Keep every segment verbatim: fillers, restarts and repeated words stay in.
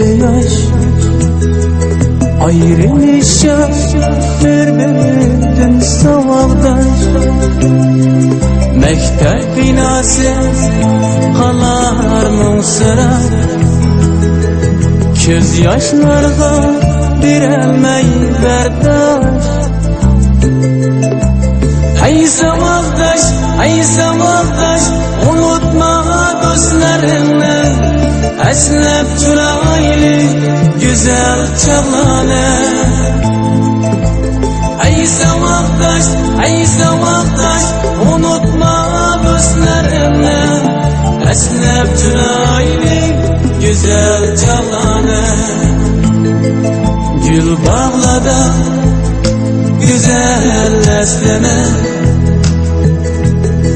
ياش، ئايرىلىشىپ بىر-بىرىدىن ساۋاقداش. مەكتەپ بىناسى قالار مۇڭسىراپ، كۆز ياشلارغا بېرەلمەي بەرداش. ئەي ساۋاقداش، ئەي ساۋاقداش، ئۇنتۇما دوستلىرىڭنى، ئەسلەپ تۇرايلى گۈزەل چاغلارنى. ئەي ساۋاقداش، ئەي ساۋاقداش، ئۇنتۇما دوستلىرىڭنى، ئەسلەپ تۇرايلى گۈزەل چاغلارنى. گۈل باغلاردا گۈزەل ئەسلىمە،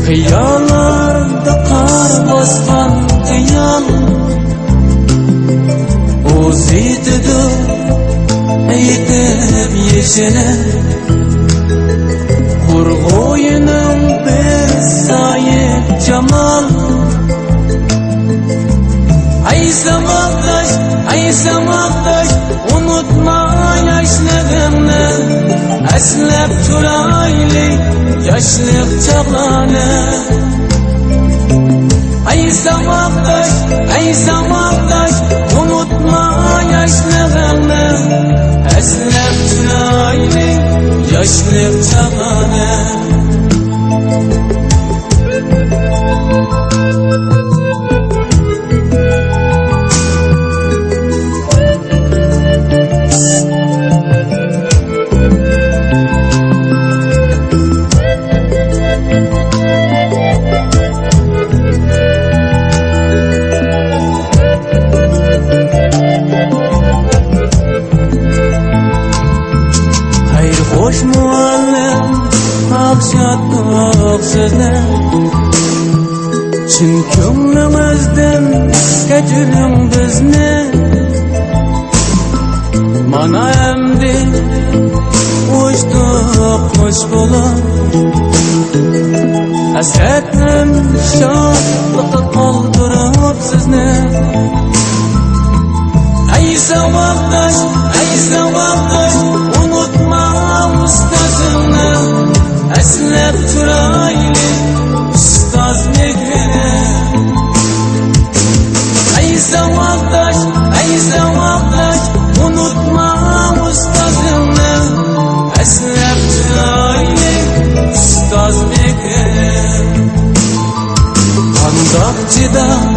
خىياللاردا قار باسقان خىيال. ئۇزىتىدۇ ئېيتىپ يېشىنى، قۇرغۇيىنىڭ بىر سايى جامال. ئەي ساۋاقداش، ئەي ساۋاقداش، ئۇنتۇما ياشلىقىڭنى، ئەسلەپ تۇرايلى ياشلىق چاغلارنى. ئەي ساۋاقداش، ئەي ساۋاقداش، ئۇنتۇما ياشلىقىڭنى، ئەسلەپ تۇرايلى ياشلىق چاغلارنى. خەير خوش مۇئەللىم، ئاق شادلىق سىزنى. چىن كۆڭلىڭىزدىن كەچۈرۈڭ بىزنى. مانا ئەمدى ئۇچتۇق خوش بولۇپ، ھەسرەتتىن شادلىققا قالدۇرۇپ سىزنى. ئەي ساۋاقداش، ئەي ساۋاقداش، ئۇنتۇما ئۇستازىڭنى، ئەسلەپ تۇرايلى ئۇستاز مېھرىنى. ئەي ساۋاقداش، ئەي ساۋاقداش، ئۇنتۇما ئۇستازىڭنى، ئەسلەپ تۇرايلى ئۇستاز مېھرىنى. قانداق چىداپ